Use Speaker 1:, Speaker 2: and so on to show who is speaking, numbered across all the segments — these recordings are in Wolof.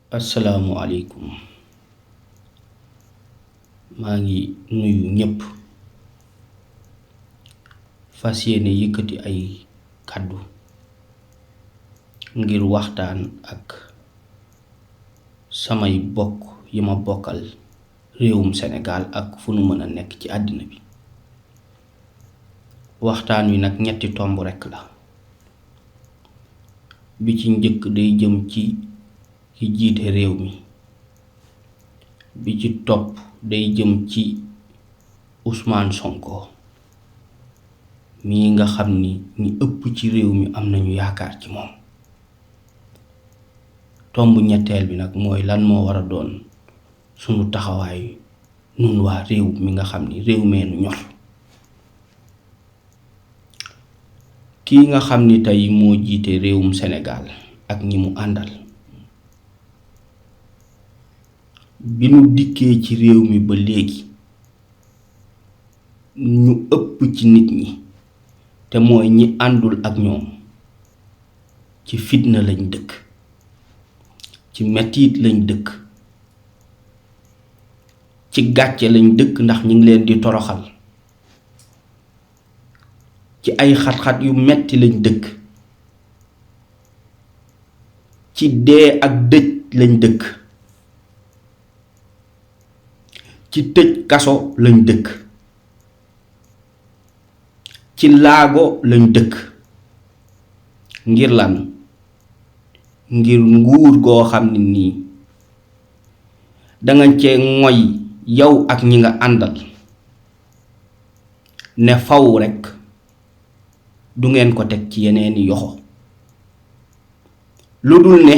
Speaker 1: asalaamualeykum maa ngi nuyu ñëpp fas yéene yëkkati ay kàddu ngir waxtaan ak samay bokk yi ma bokkal réewum Sénégal ak fu nu mën a nekk ci àddina bi. waxtaan wi nag ñetti tomb rekk la. bi ci njëkk day jëm ci ki jiite réew mi, bi ci topp day jëm ci Ousmane Sonko mii nga xam ni ñi ëpp ci réew mi am nañu yaakaar ci moom. tomb ñetteel bi nag mooy lan moo war a doon sunu taxawaay nun waa réew mi nga xam ni réew meenu ñor. kii nga xam ni tey moo jiite réewum Sénégal ak ñi mu àndal bi nu dikkee ci réew mi ba léegi ñu ëpp ci nit ñi te mooy ñi àndul ak ñoom ci fitna lañ dëkk, ci mettit lañ dëkk, ci gàcce lañ dëkk ndax ñi ngi leen di toroxal, ci ay xat-xat yu metti lañ dëkk, ci dee ak dëj lañ dëkk, ci tëj kaso lañ dëkk, ci laago lañ dëkk. ngir lan? ngir nguur goo xam ne nii danga cee ngoy yow ak ñi nga àndal ne faw rekk du ngeen ko teg ci yeneeni yoxo lu dul ne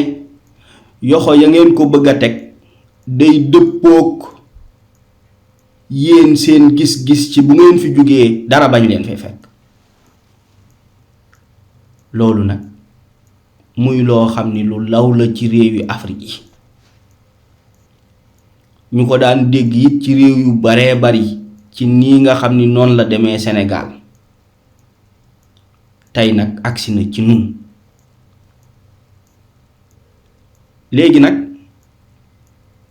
Speaker 1: yoxo ya ngeen ko bëgg a teg day dëppook yéen seen gis-gis ci bu ngeen fi jógee dara bañ leen fay fekk. loolu nag muy loo xam ni lu law la ci réewi Afrique yi, ñu ko daan dégg it ci réew yu baree bari ci nii nga xam ni noonu la demee Sénégal. tey nag agsi na ci nun. léegi nag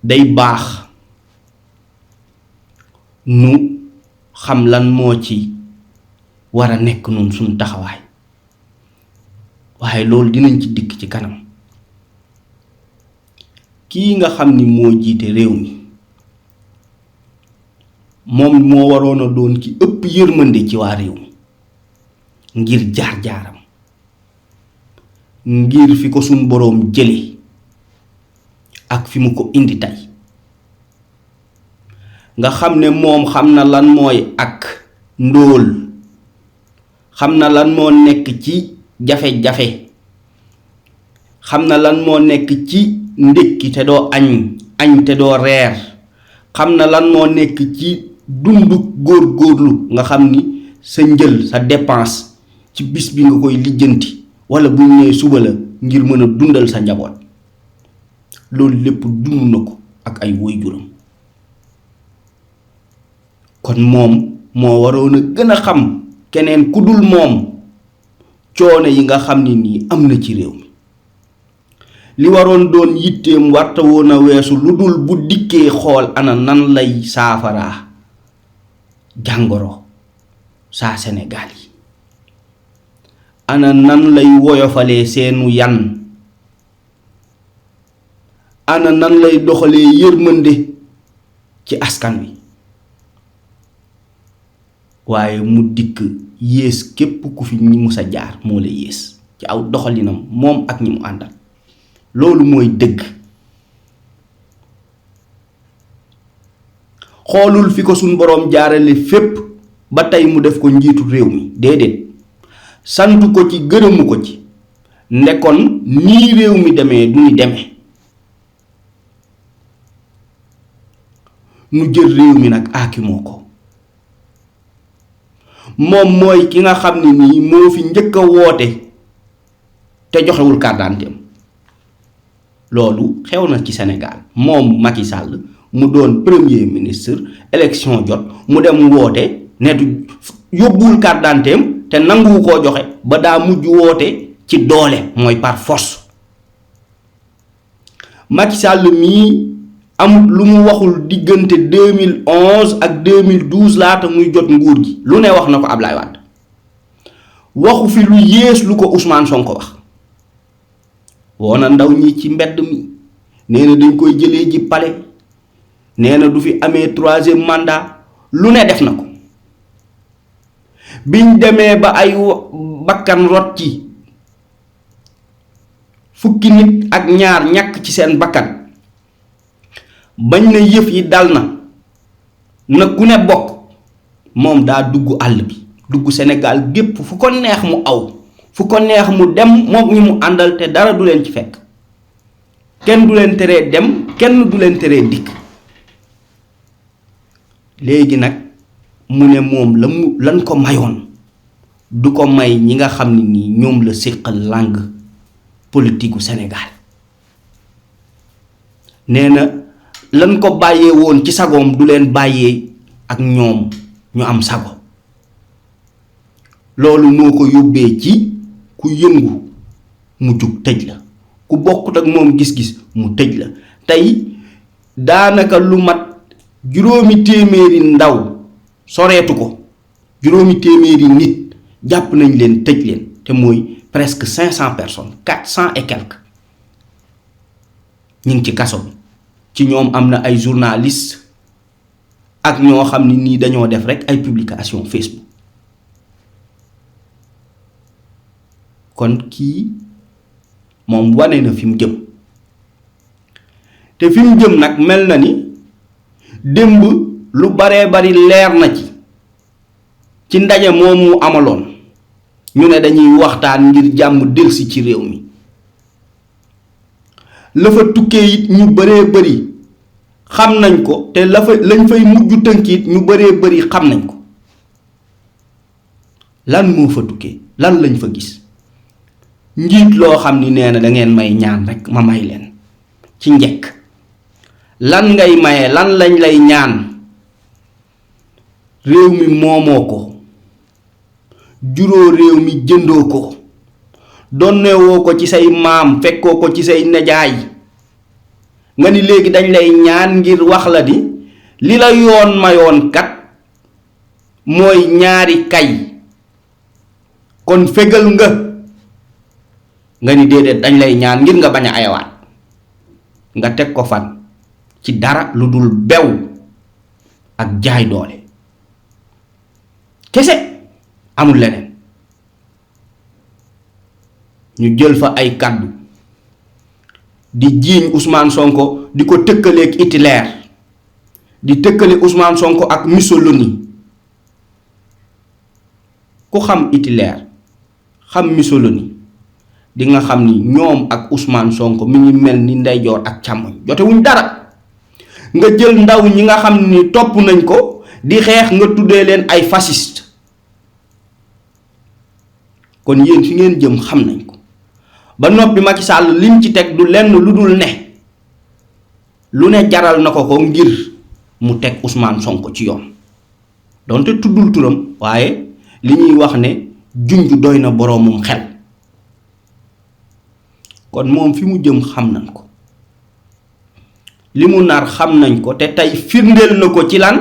Speaker 1: day baax nu xam lan moo ci war a nekk nun suñu taxawaay, waaye loolu dinañ ci dikk ci kanam. kii nga xam ni moo jiite réew mi moom moo waroon a doon ki ëpp yërmande ci waa réew mi ngir jaar-jaaram, ngir fi ko suñ boroom jële ak fi mu ko indi tey. nga xam ne moom xam na lan mooy ak ndóol, xam na lan moo nekk ci jafe-jafe, xam na lan moo nekk ci ndékki te doo añ te doo reer, xam na lan moo nekk ci dundu góor-góorlu nga xam ni sa njël sa dépense ci bis bi nga koy lijjanti walla bu ñëwee suba la ngir mën a dundal sa njaboot. loolu lépp dund na ko ak ay waajuram. kon moom moo waroon a gën a xam keneen ku dul moom coono yi nga xam ni nii am na ci réew mi. li waroon doon yitteem warta woon a weesu lu dul bu dikkee xool ana nan lay saafaraa jàngoro saa Sénégal yi, ana nan lay woyofalee seenu yan, ana nan lay doxalee yërmande ci askan wi. waaye mu dikk yées képp ku fi ñi musa jaar moo la yées ci aw doxalinam moom ak ñi mu àndal. loolu mooy dëgg. xoolul fi ko suñ boroom jaarale fépp ba tey mu def ko njiitu réew mi, déedéet. sant ko ci gërëmu ko ci ndekon nii réew mi demee du ni demee. nu jël réew mi nag aakimoo ko. moom mooy ki nga xam ne nii moo fi njëkk a woote te joxewul carte d'identité. loolu xew na ci Sénégal. moom Macky Sall mu doon premier ministre, élection jot mu dem woote ne du yóbbuwul carte d'identité te nanguwu koo joxe ba daa mujj woote ci doole, mooy par force. Macky Sall mii amut lu mu waxul diggante 2011 ak 2012 laata muy jot nguur gi lu ne wax na ko Ablaye Wade waxu fi lu yées lu ko Ousmane Sonko wax woona ndaw ñi ci mbedd mi nee na dañ koy jëlee ji palais nee na du fi amee 3e mandat lu ne def na ko biñ demee ba ay bakkan rot ci fukki nit ak ñaar ñàkk ci seen bakkan bañ na yëf yi dal na ku ne bokk moom daa dugg àll bi dugg Sénégal gépp fu ko neex mu aw fu ko neex mu dem moom ñi mu àndal te dara du leen ci fekk kenn du leen teree dem kenn du leen teree dikk léegi nag mu ne moom lan ko mayoon du ko may ñi nga xam ne nii ñoom la séqal langue politique gu Sénégal nee na lan ko bàyyee woon ci sagoom du leen bàyyee ak ñoom ñu am sago loolu moo ko yóbbee ci ku yëngu mu jug tëj la ku bokkut ak moom gis-gis mu tëj la tey daanaka lu mat 500 ndaw soreetu ko 500 nit jàpp nañ leen tëj leen te mooy presque 500 personnes 400 et quelques ñu ngi ci kaso bi ci ñoom am na ay journalistes ak ñoo xam ne nii dañoo def rek ay publication Facebook kon kii moom wane na fi mu jëm te fi mu jëm nag mel na ni démb lu baree bari leer na ci ndaje moomu amaloon ñu ne dañuy waxtaan ngir jàmm delsi ci réew mi la fa tukkee it ñu baree bari xam nañ ko te lañ fay mujj tënk it ñu baree bari xam nañ ko lan moo fa tukkee lan lañ fa gis njiit loo xam ni nee na da ngeen may ñaan rek ma may leen ci njëkk lan ngay maye lan lañ lay ñaan réew mi moomoo ko juróo réew mi jëndoo ko donnewoo ko ci say maam fekkoo ko ci say nejaay nga ni léegi dañ lay ñaan ngir wax la di li la yoon mayoon kat mooy ñaari kay kon fegal nga ni déedéet dañ lay ñaan ngir nga bañ a ayawaat nga teg ko fan ci dara lu dul bew ak jaay doole kese amul leneen ñu jël fa ay kàddu di jiiñ Ousmane Sonko di ko tëkkaleeg Hitler di tëkkale Ousmane Sonko ak Mussolini ku xam Hitler xam Mussolini di nga xam ni ñoom ak Ousmane Sonko mi ngi mel ni ndeyjoor ak càmmoñ jotewuñ dara nga jël ndaw ñi nga xam ni topp nañ ko di xeex nga tuddee leen ay fasciste kon yéen fi ngeen jëm xam nañ ko ba noppi Macky Sall lim ci teg du lenn lu dul ne lu ne jaral na ko ngir mu teg Ousmane Sonko ci yoon donte tuddul turam waaye li ñuy wax ne junj doy na boroomum xel kon moom fi mu jëm xam nañ ko li mu nar xam nañ ko te tey firndeel na ko ci lan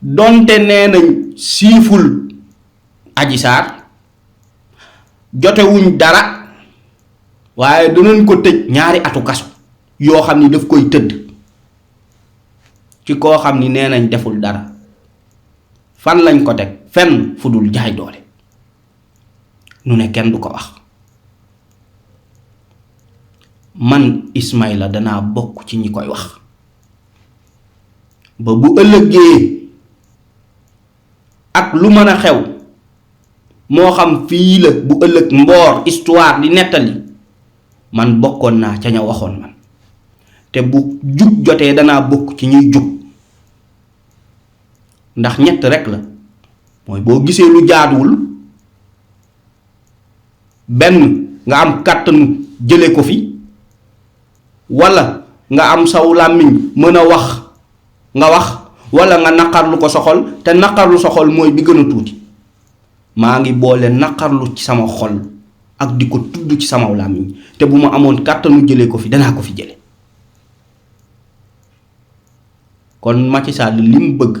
Speaker 1: donte nee nañ siiful Adji Sarr jotewuñ dara waaye danañ ko tëj 2 atu kaso yoo xam ni daf koy tëdd ci koo xam ni nee nañ deful dara fan lañ ko teg fenn fu dul jaay doole nu ne kenn du ko wax man Ismaïla danaa bokk ci ñi koy wax ba bu ëllëgee ak lu mën a xew moo xam fii la bu ëllëg mboor histoire di nettali man bokkoon naa ca ña waxoon man te bu jug jotee danaa bokk ci ñuy jug ndax ñett rek la mooy boo gisee lu jaaduwul benn nga am kàttanu jële ko fi wala nga am saw làmmiñ mën a wax nga wax wala nga naqarlu ko soxol te naqarlu soxol mooy bi gën a tuuti maa ngi boole naqarlu ci sama xol ak di ko tudd ci sama làmmiñ te bu ma amoon kàttanu jëlee ko fi danaa ko fi jële kon Macky Sall li mu bëgg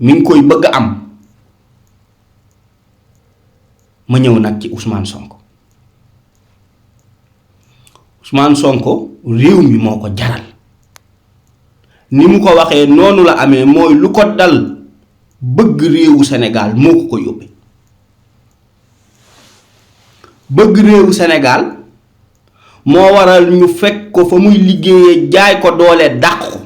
Speaker 1: mi ngi koy bëgg am ma ñëw nag ci Ousmane Sonko réew mi moo ko jaral ni mu ko waxee noonu la amee mooy lu ko dal bëgg réewu Sénégal moo ko ko yóbbee bëgg réewu Sénégal moo waral ñu fekk ko fa muy liggéeyee jaay ko doole dàq ko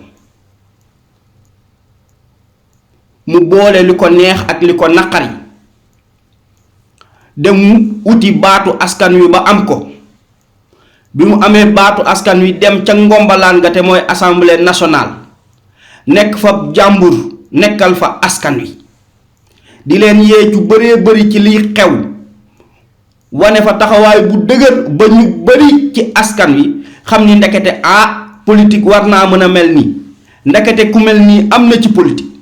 Speaker 1: mu boole li ko neex ak li ko naqari dem uti baatu askan wi ba am ko bi mu amee baatu askan wi dem ca ngombalaan ga te mooy assemblée nationale nekk fa jàmbur nekkal fa askan wi di leen yee ju bëree bëri ci liy xew wane fa taxawaay bu dëgër ba ñu bëri ci askan wi xam ni ndekete politique war naa mën a mel nii ndekete ku mel nii am na ci politique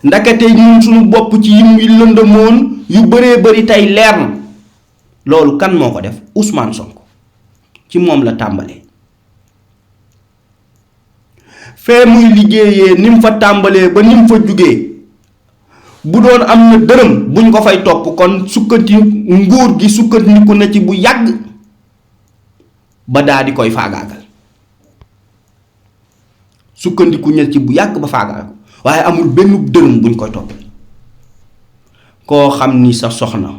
Speaker 1: ndekete ñun suñu bopp ci yim yi lëndëmoon yu bëree bëri tey leer na loolu kan moo ko def Ousmane Sonko ci moom la tàmbalee fee muy liggéeyee ni mu fa tàmbalee ba ni mu fa jugee bu doon am na dërëm buñ ko fay topp kon nguur gi sukkandiku na ci bu yàgg ba daa di koy faagaagal sukkandiku na ci bu yàgg ba faagaagal waaye amul benn dërëm buñ koy topp koo xam ni sa soxna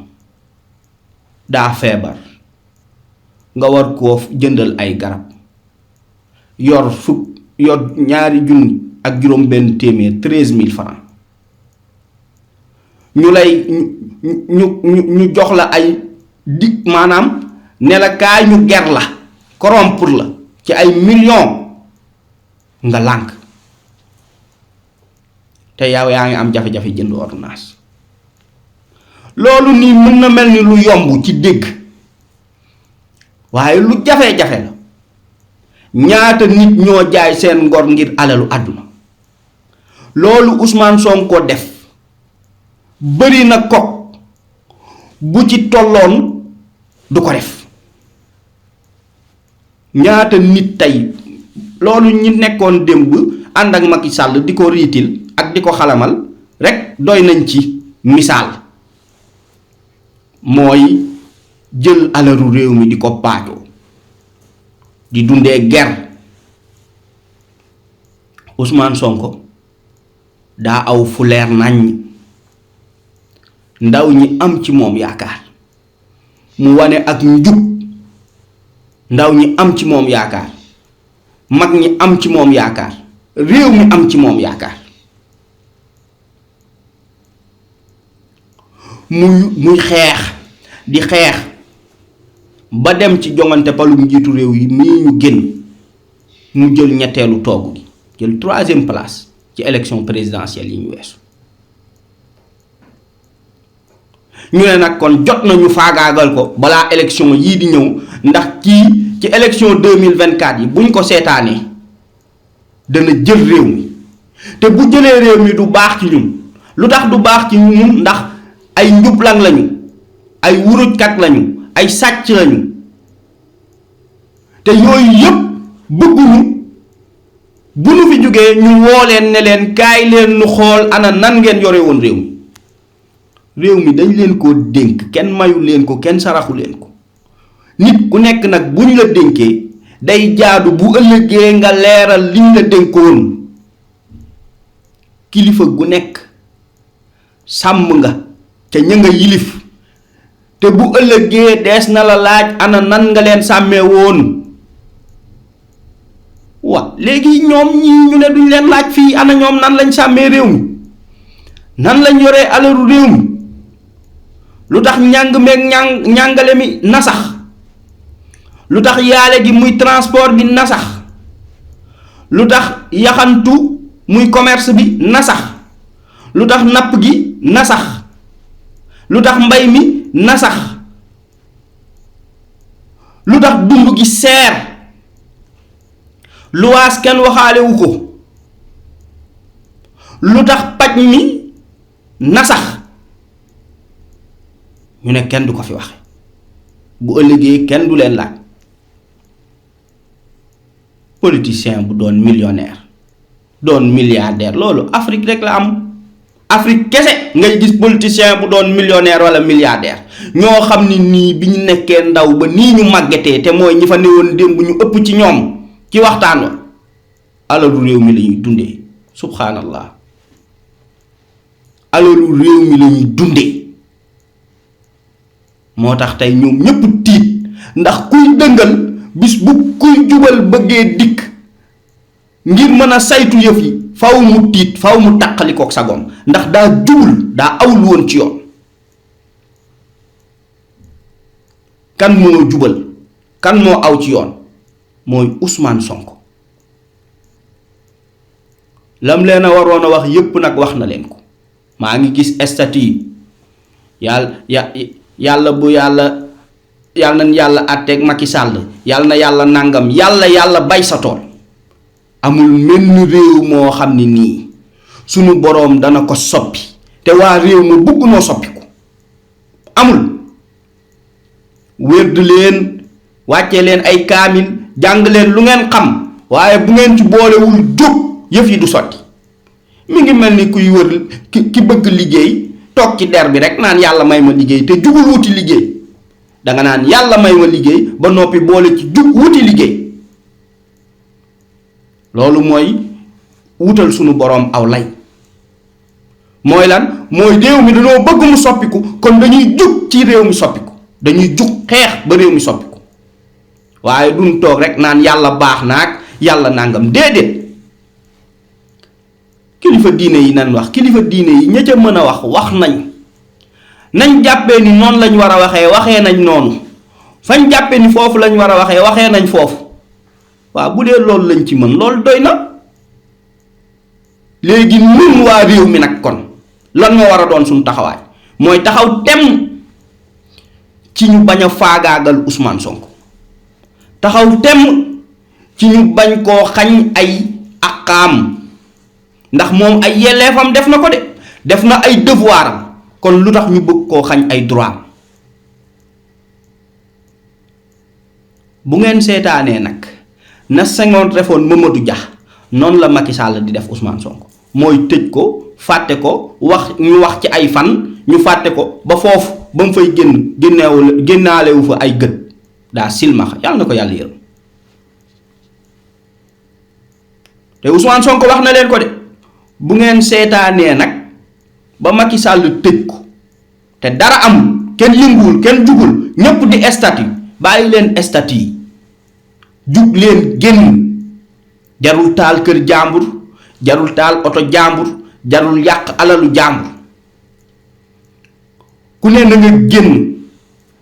Speaker 1: daa feebar nga war koo jëndal ay garab yor ñaari junni ak juróom benn téeméer 13 000 francs ñu jox la ay dig maanaam ne la kaay ñu ger la corrompre la ci ay millions nga lànk te yow yaa ngi am jafe-jafe jënd ordonnance loolu nii mën na mel ni lu yomb ci dégg waaye lu jafe-jafe la ñaata nit ñoo jaay seen ngor ngir alalu àdduna loolu Ousmane Sonko def bëri na kok bu ci tolloon du ko def ñaata nit tey loolu ñi nekkoon démb ànd ak Macky Sall di ko riitil ak di ko xalamal rek doy nañ ci misaal mooy jël alalu réew mi di ko paajoo di dundee ger Ousmane Sonko daa aw fu leer nañ ndaw ñi am ci moom yaakaar mu wane ak njub ndaw ñi am ci moom yaakaar mag ñi am ci moom yaakaar réew mi am ci moom yaakaar muy xeex di xeex ba dem ci jongante palum njiitu réew yi mii ñu génn mu jël ñetteelu toogu gi jël 3e place ci élection présidentielle yi ñu weesu ñu ne nag kon jot nañu faagaagal ko balaa élection yii di ñëw ndax kii ci élection 2024 yi buñ ko seetaanee dana jël réew mi te bu jëlee réew mi du baax ci ñun lu tax du baax ci ñun ndax ay njublang lañu ay wurujkat lañu ay sàcc lañu te yooyu yëpp bëgguñu bu nu fi jógee ñu woo leen ne leen kaay leen nu xool ana nan ngeen yore woon réew mi dañ leen koo dénk kenn mayu leen ko kenn saraxu leen ko nit ku nekk nag bu ñu la dénkee day jaadu bu ëllëgee nga leeral liñ la dénkoon kilifa gu nekk sàmm nga ca ña nga yilif te bu ëllëgee dees na la laaj ana nan nga leen sàmmee woon léegi ñoom ñi ñu ne duñ leen laaj fii ana ñoom nan lañ sàmmee réew mi nan lañ yoree alalu réew mi lu tax njàng meeg njàngale mi nasax lu tax yaale gi muy transport bi nasax lu tax yaxantu muy commerce bi nasax lu tax napp gi nasax lu tax mbay mi nasax lu tax dund gi seer luwaas kenn waxaalewu ko lu tax paj mi nasax ñu ne kenn du ko fi waxe bu ëllëgee kenn du leen laaj. politicien bu doon millionnaire doon milliardaire loolu Afrique rek la am. Afrique kese ngay gis politicien bu doon millionnaire wala milliardaire ñoo xam ni nii bi ñu nekkee ndaw ba nii ñu màggetee te mooy ñi fa newoon démb ñu ëpp ci ñoom ci waxtaan wa alalu réew mi la ñuy dundee. subhanallah, alalu réew mi la ñuy dundee. moo tax tey ñoom ñëpp tiit ndax kuy dëngal bis bu kuy jubal bëggee dikk ngir mën a saytu yëf yi faw mu tiit faw mu taqalikook sagoom ndax daa jubul daa awul woon ci yoon. kan moo jubal kan moo aw ci yoon mooy Ousmane Sonko. lam leen a waroon a wax yépp nag wax na leen ko. maa ngi gis statut yàlla bu yàlla nañ yàlla àtteeg Macky Sall yàlla na yàlla nangam yàlla bay sa tool. amul menn réew moo xam ne nii sunu boroom dana ko soppi te waa réew ma bugg noo soppi ko amul. wérd leen wàcce leen ay kaamil jàng leen lu ngeen xam waaye bu ngeen ci boolewul jóg yëf yi du sotti. mi ngi mel ni kuy wër ki bëgg liggéey toog ci der bi rek naan yàlla may ma liggéey te jugul wuti liggéey. danga naan yàlla may ma liggéey ba noppi boole ci jug wuti liggéey. loolu mooy wutal sunu boroom aw lay. mooy lan mooy réew mi dañoo bëgg mu soppiku kon dañuy jug ci réew mi soppiku dañuy jug xeex ba réew mi soppiku waaye duñ toog rek naan yàlla baax naag yàlla nangam déedéet. kilifa diine yi nan wax kilifa diine yi ña ca mën a wax nañ jàppee ni noonu lañ war a waxee nañ noonu fañ jàppee ni foofu lañ war a waxee nañ foofu. waaw bu dee loolu lañ ci mën loolu doy na. léegi ñun waa réew mi nag kon lan moo war a doon suñu taxawaay mooy taxaw tem ci ñu bañ a faagaagal Ousmane Sonko. taxaw tem ci ñu bañ koo xañ ay àqaam ndax moom ay yelleefam def na ko de def na ay devoiram kon lu tax ñu bëgg koo xañ ay droit. bu ngeen seetaanee nag na Senghor defoon Mamadou Dia noonu la Macky Sall di def Ousmane Sonko mooy tëj ko fàtte ko ñu wax ci ay fan ñu fàtte ko ba foofu ba mu fay génnaalewu fa ay gët daa silmaxa yàlla na ko yàlla yërëm. te Ousmane Sonko wax na leen ko de bu ngeen seetaanee nag ba Macky Sall tëj ko te dara am kenn yënguwul kenn jugul ñépp di statut bàyyi leen statut yi jug leen génn. jarul taal kër jàmbur jarul taal oto jàmbur jarul yàq alalu jàmbur ku ne na nga génn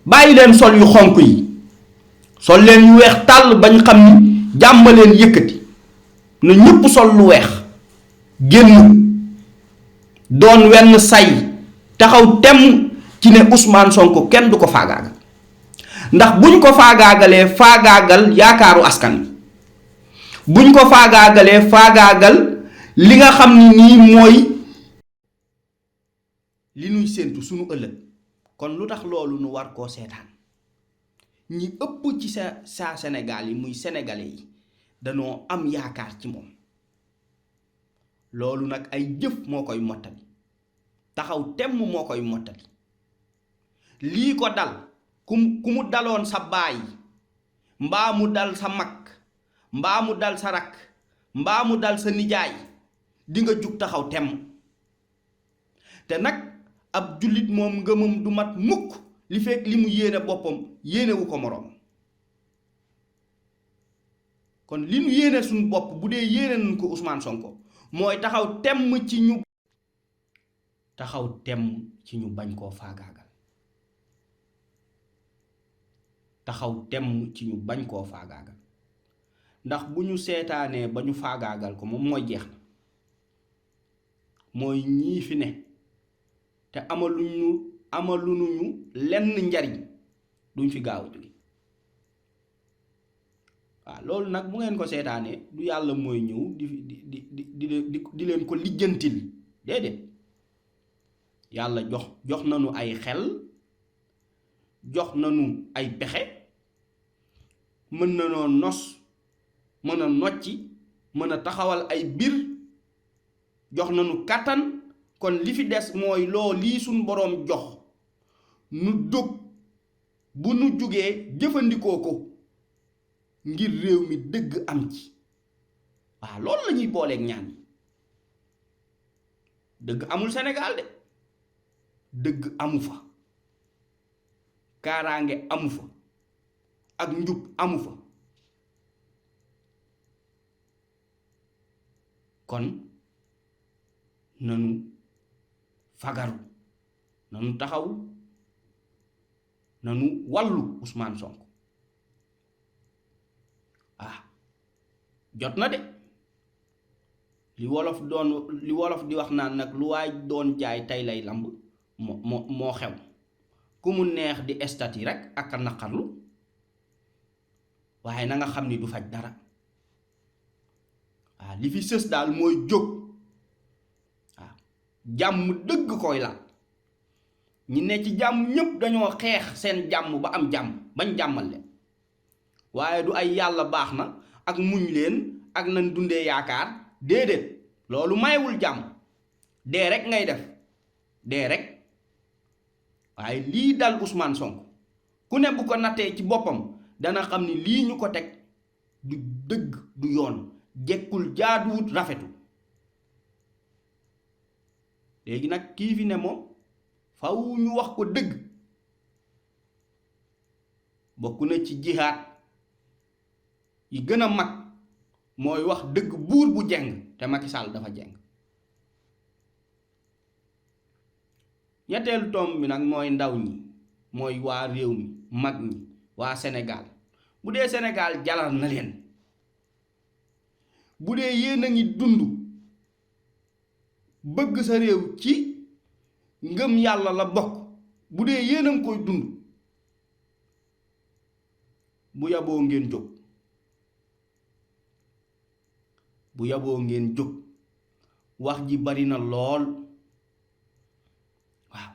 Speaker 1: bàyyi leen sol yu xonk yi sol leen yu weex tàll bañ xam ni jàmm leen yëkkati na ñépp sol lu weex génn doon wenn say taxaw temm ci ne Ousmane Sonko kenn du ko faagaagal ndax buñ ko faagaagalee faagaagal yaakaaru askan wi buñ ko faagaagalee faagaagal li nga xam ni nii mooy li nuy séentu sunu ëllëg kon lu tax loolu nu war koo seetaan ñi ëpp ci sa Sénégal yi muy sénégalais yi danoo am yaakaar ci moom loolu nag ay jëf moo koy mottali taxaw temm moo koy mottali lii ko dal ku mu daloon sa baay mbaa mu dal sa mag mbaa mu dal sa rakk mbaa mu dal sa nijaay di nga jug taxaw temm te nag ab jullit moom ngëmam du mat mukk li fekk li mu yéene boppam yéenewu ko moroom kon li nu yéene suñu bopp bu dee yéene nañ ko Ousmane Sonko mooy taxaw temm ci ñu bañ koo faagaagal taxaw temm ci ñu bañ koo faagaagal ndax bu ñu seetaanee ba ñu faagaagal ko moom mooy jeex na mooy ñii fi ne te amaluñu lenn njariñ duñ fi gaaw a jóge waaw loolu nag bu ngeen ko seetaanee du yàlla mooy ñëw di leen ko lijjantil déedéet yàlla jox nañu ay xel jox nañu ay pexe mën nañoo nos mën a nocci mën a taxawal ay bir jox nañu kàttan kon li fi des mooy loo lii suñ boroom jox nu dog bu nu jugee jëfandikoo ko ngir réew mi dëgg am ci waaw loolu la ñuy booleeg ñaan yi dëgg amul Sénégal de dëgg amu fa kaaraange amu fa ak njub amu fa kon nanu fagaru nanu taxaw nanu wàllu Ousmane Sonko jot na de li wolof di wax naan nag lu waay doon jaay tey lay lamb moo xew ku mu neex di estati rek ak a naqarlu waaye na nga xam ni du faj dara li fi sës daal mooy jóg jàmm dëgg koy la ñi ne ci jàmm ñépp dañoo xeex seen jàmm ba am jàmm bañ jàmmal leen waaye du ay yàlla baax na ak muñ leen ak nañ dundee yaakaar déedéet loolu mayewul jàmm dee rek ngay def dee rek waaye lii dal Ousmane Sonko ku ne bu ko nattee ci boppam dana xam ni lii ñu ko teg du dëgg du yoon jekkul jaaduwut rafetu léegi nag kii fi ne moom faw ñu wax ko dëgg bokk na ci jihaad yi gën a mag mooy wax dëgg buur bu jeng te Macky Sall dafa jeng ñetteelu tomb bi nag mooy ndaw ñi mooy waa réew mi mag ñi waa Sénégal bu dee Sénégal jaral na leen bu dee yéen a ngi dund bëgg sa réew ci ngëm yàlla la bokk bu dee yéen a ngi koy dund bu yaboo ngeen jóg bu yaboo ngeen jóg wax ji bari na lool waaw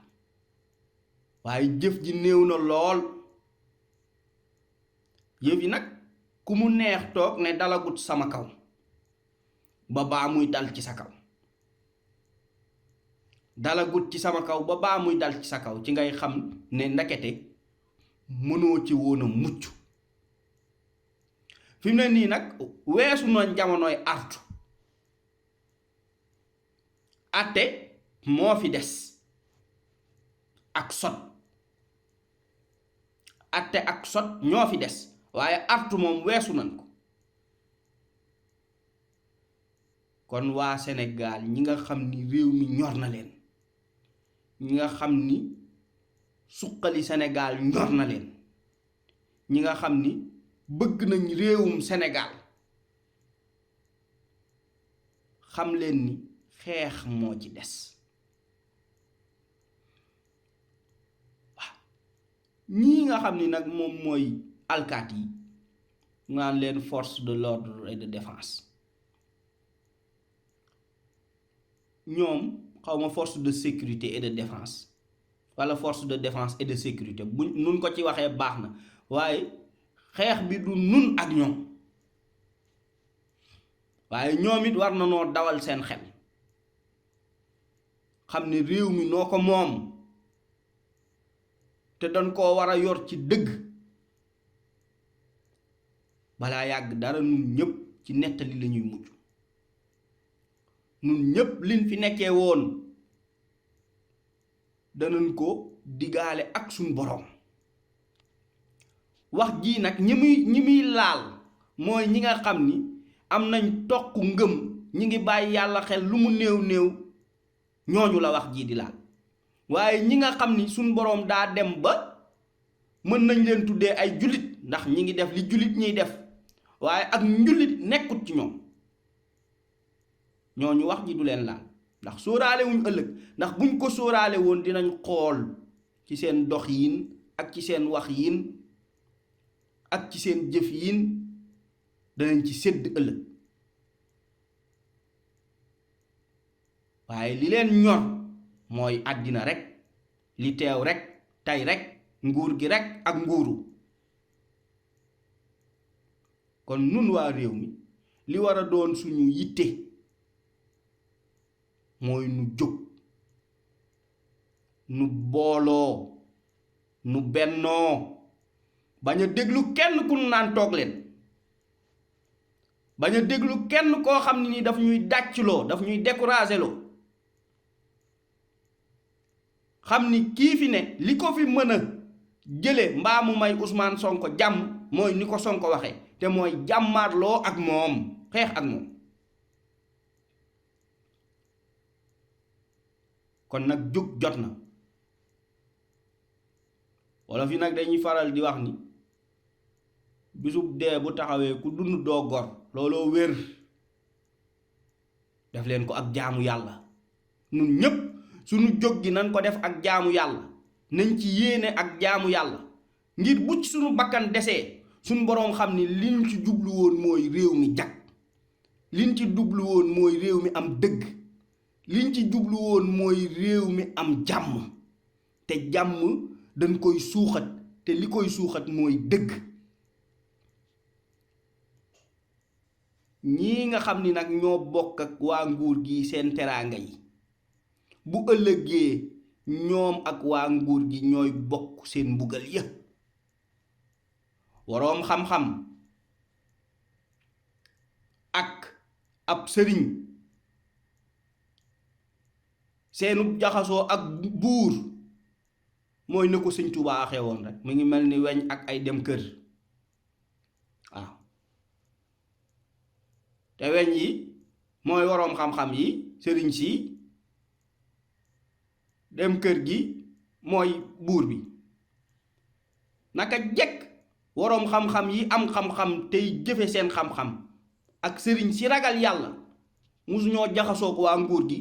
Speaker 1: waaye jëf ji néew na lool yëf yi nag ku mu neex toog ne dalagut sama kaw ba baa muy dal ci sa kaw dalagut ci sama kaw ba baa muy dal ci sa kaw ci ngay xam ne ndekete mënoo ci woon a mucc fi mu ne nii nag weesu na jamonoy artu atte moo fi des ak sot atte ak sot ñoo fi des waaye artu moom weesu nañ ko kon waa Sénégal ñi nga xam ni réew mi ñor na leen ñi nga xam ni suqali Sénégal ñor na leen ñi nga xam ni bëgg nañ réewum Sénégal xam leen ni xeex moo ci des waaw ñii nga xam ni nag moom mooy alkaat yi ngaan leen force de l'ordre et de défense ñoom xawma force de sécurité et de défense walla force de défense et de sécurité bu nun ko ci waxee baax na waaye xeex bi du nun ak ñoom waaye ñoom it war na noo dawal seen xel xam ne réew mi noo ko moom te dañ koo war a yor ci dëgg balaa yàgg dara nun ñépp ci nettali lañuy mujj nun ñépp liñ fi nekkee woon danañ ko digaale ak suñ boroom wax jii nag ñi muy laal mooy ñi nga xam ni am nañ toq ngëm ñi ngi bàyyi yàlla xel lu mu néew néew ñooñu la wax jii di laal waaye ñi nga xam ni suñ boroom daa dem ba mën nañ leen tuddee ay jullit ndax ñi ngi def li jullit ñiy def waaye ak njullit nekkut ci ñoom ñooñu wax ji du leen laal ndax sóoraale wuñ ëllëg ndax buñ ko sóoraale woon dinañ xool ci seen dox yiin ak ci seen wax yiin ak ci seen jëf yiin danañ ci sédd ëllëg waaye li leen ñor mooy àddina rek li teew rek tey rek nguur gi rek ak nguuru. kon nun waa réew mi li war a doon suñu yitte mooy nu jóg, nu booloo, nu bennoo, bañ a déglu kenn ku nu naan toog leen, bañ a déglu kenn koo xam ne ni daf ñuy dàccloo, daf ñuy décourager loo. xam ni kii fi ne li ko fi mën a jële mbaa mu may Ousmane Sonko jàmm mooy ni ko Sonko waxee, te mooy jàmmaarloo ak moom, xeex ak moom. kon nag jóg jot na. wala fi nag dañuy faral di wax ni bisub dee bu taxawee ku dund doo gor, looloo wér. def leen ko ak jaamu yàlla. nun ñépp suñu jóg gi nañ ko def ak jaamu yàlla, nañ ci yéene ak jaamu yàlla, ngir bu ci suñu bakkan desee suñu boroom xam ni liñ ci jublu woon mooy réew mi jag, liñ ci jublu woon mooy réew mi am dëgg, liñ ci jublu woon mooy réew mi am jàmm. te jàmm dañ koy suuxat, te li koy suuxat mooy dëgg. ñii nga xam ni nag ñoo bokk ak waa nguur gi seen teraanga yi, bu ëllëgee ñoom ak waa nguur gi ñooy bokk seen mbugal ya. waroom xam-xam ak ab sëriñ seenu jaxasoo ak buur mooy na ko Sëñ Tuubaa waxee woon rek, mu ngi mel ni weñ ak ay dem kër. waaw te weñ yi mooy waroom xam-xam yi, sëriñ si, dem kër gi mooy buur bi. naka jekk waroom xam-xam yi am xam-xam tey jëfe seen xam-xam ak sëriñ si ragal yàlla musu ñoo jaxasoo ko waa nguur gi.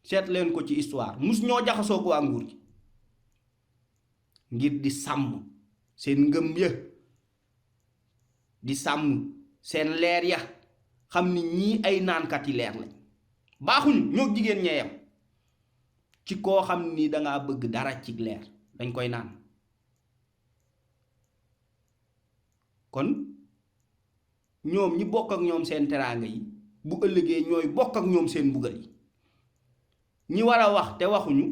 Speaker 1: seet leen ko ci histoire, musu ñoo jaxasoo ko waa nguur gi ngir di sàmm seen ngëm ya, di sàmm seen leer ya, xam ni ñii ay naankat yi leer lañ, baaxuñ ñoo jigéen ñeeyam. ci koo xam ni dangaa bëgg dara ci leer dañ koy naan. kon ñoom ñi bokk ak ñoom seen teraanga yi bu ëllëgee ñooy bokk ak ñoom seen mbugal yi. ñi war a wax te waxuñu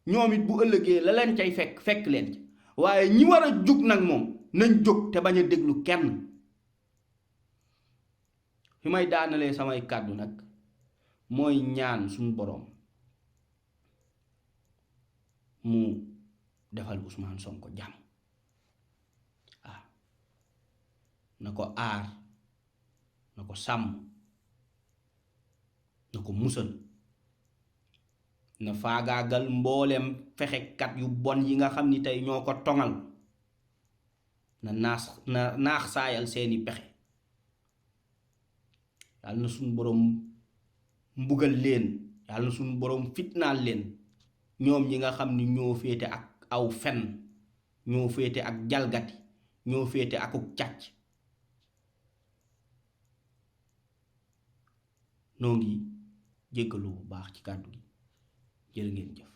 Speaker 1: ñoom it bu ëllëgee la leen cay fekk leen ci. waaye ñi war a jug nag moom nañ jóg te bañ a déglu kenn. fi may daanalee samay kàddu nag mooy ñaan suñu boroom mu defal Ousmane Sonko jàmm. waaw na ko aar, na ko sàmm, na ko musal, na faagaagal mboolem fexekat yu bon yi nga xam ni tey ñoo ko toŋal, na naax saayal seeni pexe. yàlla na suñu boroom mbugal leen, yàlla na suñu boroom fitnaal leen, ñoom ñi nga xam ni ñoo féete ak aw fen, ñoo féete ak jalgati, ñoo féete akuk càcc. noo ngi jéggalu bu baax ci kàddu gi. jërë ngeen jëf.